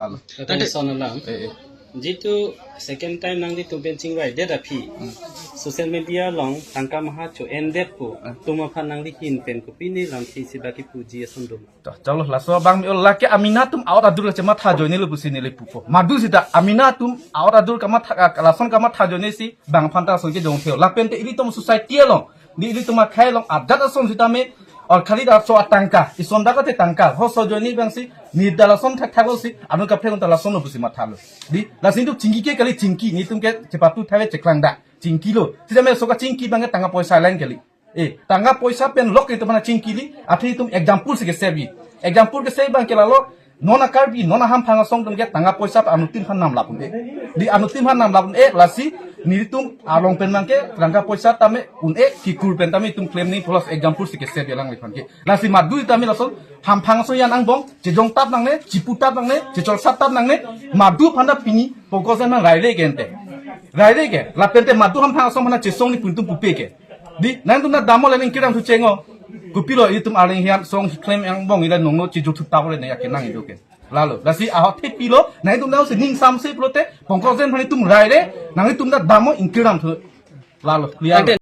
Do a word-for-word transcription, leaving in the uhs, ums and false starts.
Alo. Tangte son alam. Eh, eh. Jitu second time nanglitum pen chingvaidet aphi. Hmm. Social media along tangka maha cho-endet pu. Hmm. Atum aphan nangli ahin pen kopine lamthe si baki puji ason doma? To, chalo, laso abang mi-o, lake amena atum a-ot adur kachematha ajoine lo pusi neli pupo. Madu sita amena atum a-ot adur kamatha, ka-, lason kamatha ajoine si bang aphan ta ason kejong theo. Lapen te ilitum society along, di ilitum akhei along ajat ason sitame, or khali laso atangka, ison dak ate tangka, ho so ajoine bang si, ni da lason thakthak lo si, anu kaprek unta lason lo pusi mathalo. Di, lasi nelitum chingki ke kali, chingki, nelitum ke chepatu thave cheklang da, chingki lo. Sitame so kachingki abang ke tangka poisa lang kali. Eh, tangka poisa pen lok itum aphan chingkili, athe itum example si kesebi. Example kesebi abang ke lalo, non a-Karbi, non ahamphang asong atum ke tangka poisa anuttin aphan namlap un-e. Di anuttin aphan namlap un-e, lasi nelitum along pen abang ke tangka poisa tame un-e, kikur pen tame itum claim nangji pu laso example si kesebi alangliphan ke. Lasi madu tame lason hamphang asong ayan angbong, chejongtap nangne, chiputap nangne, checholsatap nangne, madu aphan ta pini, Pankaj Jain aphan raire ke ante. Raire ke, lapen te madu hamphang asong aphan chesong ni pu itum pupe ke. Di, nangtum ta damlo, neli ingkir damthu chenglo. Kopilo itum arleng ahin song hiklem angbong ila nongno chejuthu tap le ne ya ke nang ido ke. Lalo, lasi ahok the pilo, nangtum ta si ning samse pulote, Pankaj Jain aphan itum raire, nangtum ta damlo, ingkir damthu. Lalo, clear lo.